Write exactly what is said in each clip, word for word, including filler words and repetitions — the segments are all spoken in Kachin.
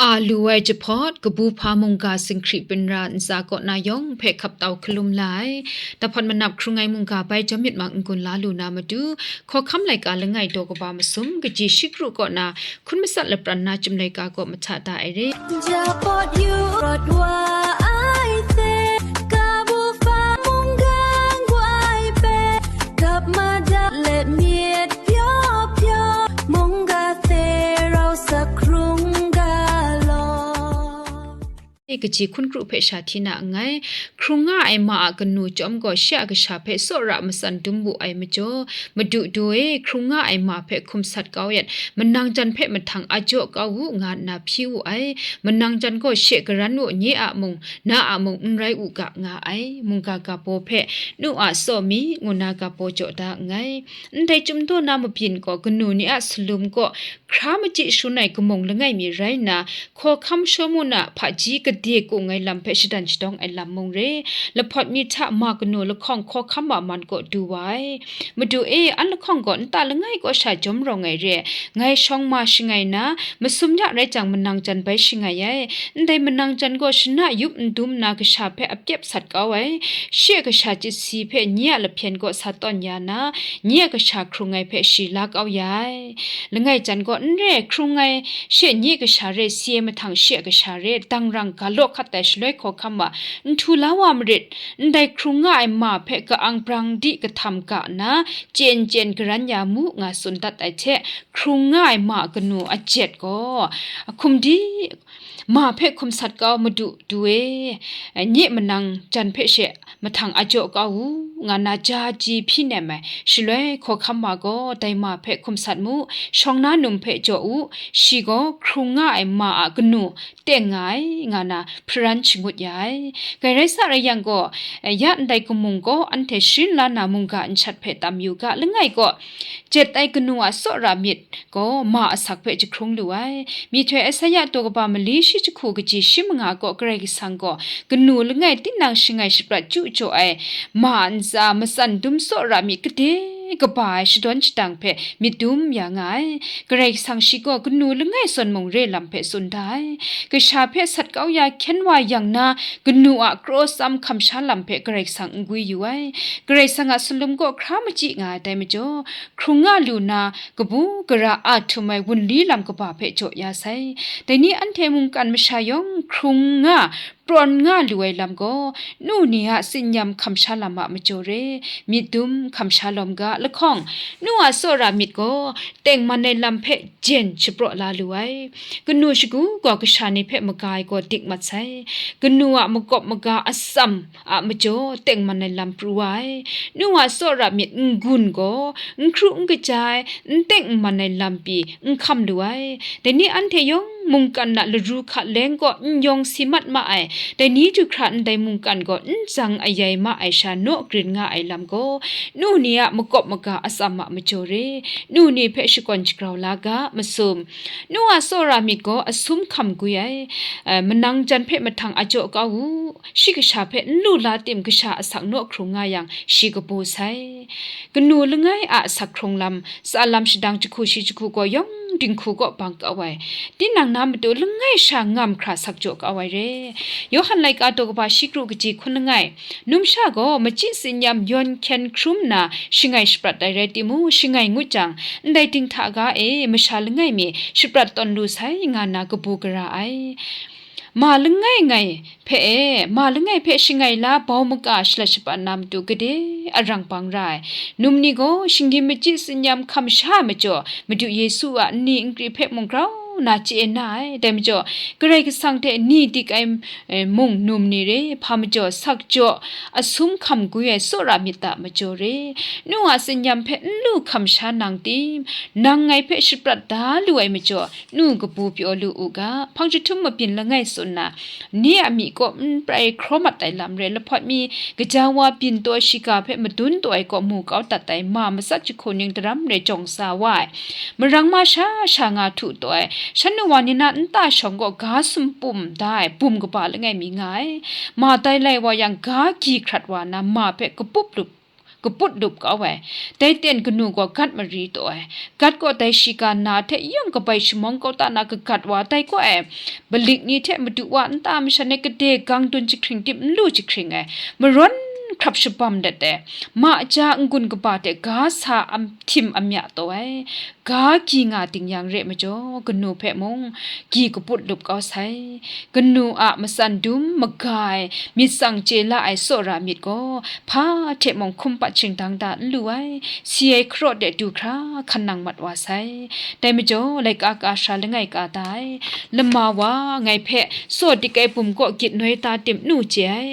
A lu ai jahpawt, kabu hpa mungga singhkri binra ntsa kaw na yawng hpe hkap tau hkalum la ai. Dahpawt manap hkrung ai mungga bai jawm myit mak n-gun la lu na matu, hkawhkam laika langai daw kaba masum, kaji shi kru kaw na hkun matsat lapran na chyum laika kaw mahta da ai re. Jahpawt yu rawt wa ai hte, kabu hpa mungga ngwai hpe, kap madat let myit pyaw pyaw, mungga hte rau sak hkrung ga law. E, kaji hkun kru hpe sha hti na nngai. Hkrung nga ai ma a kanu chyawm gaw shi a kasha hpe tsawra matsan dum wu ai majaw, Madu du e, hkrung nga ai ma hpe hkum sat kau yet, manang jan hpe mahtang a jaw kau u, nga nna hpyi wu ai. Manang jan gaw she karan u, nye a mung, na a mung n rai u ga, nga ai. Mungga ga baw hpe, nu a tsaw mi, ngu na ga baw jaw da nngai. Ndai chyum daw na mabyin gaw, kanu ni a salum kaw hkra machyi shangun ai kamung langai mi rai nna, hkawhkam shawmu na hpaji gade kung ai lam hpe shadan shadawng ai lam mung re, lahpawt mi hta ma kanu lahkawng hkawhkam a man kaw du wa ai. Madu e, an lahkawng gaw nta langai kaw sha jawm rawng ai re, ngai shawng ma shangai na, masum ya rai jang manang jan bai shangai ai. Ndai manang jan gaw shana yup n dum nna kasha hpe apkyep sat kau ai. Shi a kasha chyit si hpe nye a lahpyen kaw sa tawn ya na, nye a kasha hkrung ai hpe shi la kau ya ai. Langai jan gaw n re, hkrung ai she nye kasha re, si ai mahtang shi a kasha re, dangrang ga law hkat ai shaloi hkawhkam wa, nhtu la wa marit, ndai hkrung nga ai ma hpe ka-ang brang di kahtam ga nna, chyen chyen garan ya mu, nga tsun dat ai hte, hkrung nga ai ma kanu a jet gaw, a hkum di, ma hpe hkum sat kau, Madu du e, nye manang jan hpe she mahtang a jaw kau u, nga na ja ji hpyi nem ai. Shaloi hkawhkam wa gaw, dai ma hpe hkum sat mu, shawng na num hpe jaw u, shi gaw hkrung nga ai ma a kanu teng nga ai, nga na hparan shangut ya ai. Grai rai sa rai yang gaw, ya ndai kamung gaw anhte sharin la na mungga nshat hpe tam yu ga, langai gaw, jet ai kanu a tsawra myit gaw ma asak hpe jahkrung lu ai. Myihtoi Aisaya daw kaba mali shi jahku kaji shi manga gaw Karai Kasang gaw kanu langai tinang shangai shaprat chyu jaw ai ma ntsa matsan dum tsawra myit gade kaba ai shadawn shadang hpe myit dum ya nga ai. Karai Kasang shi gaw kanu langai zawn mung re lam hpe tsun da ai. Kasha hpe sat kau ya hkyen wa yang na, kanu a kraw tsam hkam sha lam hpe Karai Kasang n gwi yu ai. Karai Kasang a salum gaw hkra machyi nga ai dai majaw, hkrung nga lu na, kabu gara a htum ai wunli lam kaba hpe jaw ya sai. Dai ni anhte mungkan masha yawng hkrung nga, prawn nga lu ai lam gaw, nu ni a tsin-yam hkam sha lam a majaw re, myit dum hkam sha lawm ga lahkawng, nu a tsawra myit gaw, tengman ai lam hpe jen shapraw la lu ai. Kanu shagu gaw kasha ni hpe maga ai gaw dik mat sai. Kanu a makawp maga atsam a majaw tengman ai lam pru wa ai. Nu a tsawra myit n-gun gaw, n hkru n kaja ai, n teng n man ai lam pyi n hkam lu ai. Dai ni anhte yawng mungkan a laru hka leng gaw n yawng si mat ma ai. Dai ni du hkra ndai mungkan gaw n zang ayai ma ai sha naw grin nga ai lam gaw, nu ni a makawp maga atsam a majaw re, nu ni hpe shakawn shagrau la ga, masum. Nu a tsawra myit gaw asum hkam gwi ai, eh, manang jan hpe mahtang a jaw kau u, shi kasha hpe n lu la tim kasha asak naw hkrung nga yang, shi kabu sai. Kanu langai a asak hkrung lam, tsa lam shadang jahku shi jahku gaw yawng dinghku kaw bang kau ai. Tinang na matu langai sha ngam hkra sak jaw kau ai re. Yawhan laika daw kaba shi kru kaji hkun langai, numsha gaw machyi tsin-yam yawn hkyen hkrum nna shangai shaprat ai rai timung, shangai ngut jang, ndai dinghta ga e masha langai mi shaprat tawn lu sai, nga na kabu gara ai. Ma langai ngai hpe e, ma langai hpe shangai la bau maka shalat shapan na matu gade arang bang ra ai. Num ni gaw shinggyim machyi tsin-yam hkam sha ai majaw, Madu Yesu a nni nkri hpe mung grau na chye na ai. Dai majaw, Karai Kasang hte ni dik ai, eh, mung num ni re, hpa majaw sak jaw asum hkam gwi ai tsawra myit ta majaw re. Nu a tsin-yam hpe n lu hkam sha nang tim, nang ngai hpe shaprat da lu ai majaw, nu kabu pyaw lu u ga, hpang jahtum mabyin langai tsun na, ni a myi kaw n prai hkraw mat ai lam re, lahpawt mi gaja wa byin taw ai shiga hpe madun taw ai kaw mu kau dat ai ma matsat jahku ning daram re jawng sa wa ai, marang ma sha sha nga htu taw ai, shan nu wa ni na nta shawng gaw ga sumpum da ai bum kaba langai mi nga ai, ma tai lai wa yang ga gyi hkrat wa na ma hpe kapup lup kaput lup kau ai. Dai ten kanu gaw gat mari taw ai. Gat gaw dai shiga na hte yawng kabai shamawng kau ta na kagat wa, dai kaw ai, balik ni hte madu wa nta masha ni gade gang dun jahkring tim n lu jahkring ai, marawn hkrap shabam let ai, ma ja n-gun kaba hte ga sa am-, htim amya taw ai, ga gyi nga ding yang re majaw, kanu hpe mung gyi kaput lup kau sai. Kanu a matsan dum maga ai, myit tsang chye la ai tsawra myit gaw, hpa hte mung hkum pat shingdang da n lu ai, si ai hkaraw de du hkra hkan nang mat wa sai. Dai majaw, laika ka sara langai ka da ai, lama wa ngai hpe tsaw dik ai bum kaw gyit noi ta tim nu chye ai,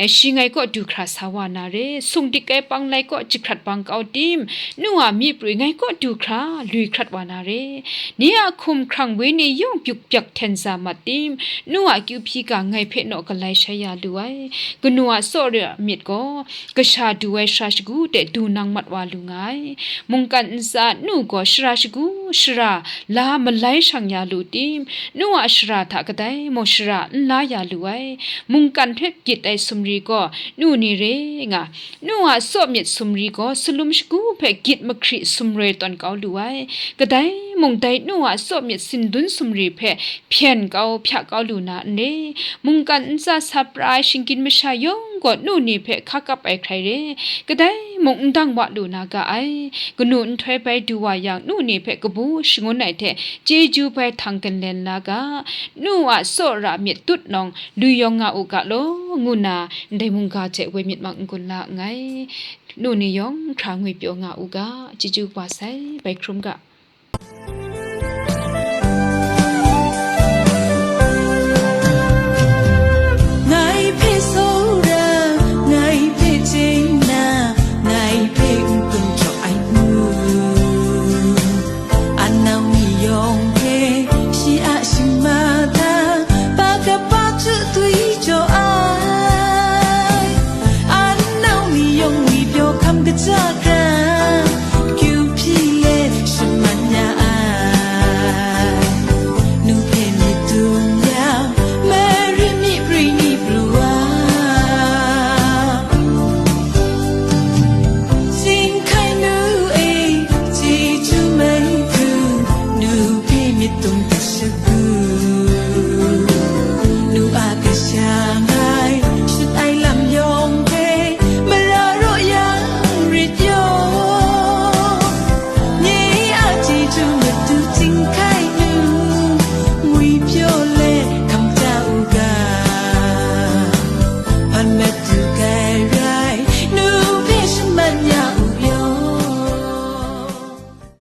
e, shi ngai kaw du hkra sa wa na re, sung dik ai panglai kaw jahkrat bang kau tim, nu a myi prwi ngai kaw du hkra lui hkrat wa na re, ni a hkum hkrang wenyi yawng byuk byak hten sa mat tim, nu a kyu hpyi ga ngai hpe naw galai shai ya lu ai, kanu a tsawra myit gaw, kasha du ai sara shagu de du nang mat wa lu nga ai. Mungkan ntsa nu gaw sara shagu shara la malai shang ya lu tim, nu a shara hta kadai mung shara n la ya lu ai. Mungkan hpe gyit ai sumri gaw nu ni re nga, nu a tsaw myit sumri gaw salum shagu hpe gyit mahkri sumroi tawn kau lu ai. Kadai mung dai nu a tsaw myit sindun sumri hpe hpyen kau hpya kau lu na n re. Mungkan ntsa sa pra ai shinggyim masha yawng gaw nu ni hpe hka kap ai hkrai re, kadai mung n dang wa lu na ga ai. Kanu nhtoi bai du wa yang, nu ni hpe kabu shangun ai hte chyeju bai htang ginlen la ga. Nu a tsawra myit tut nawng, lui yawng nga u ga law, ngu nna ndai mungga hte woi myit mak n-gun la nngai. Nu ni yawng hkra ngwipyaw nga u ga, chyeju kaba sai, bai hkrum ga.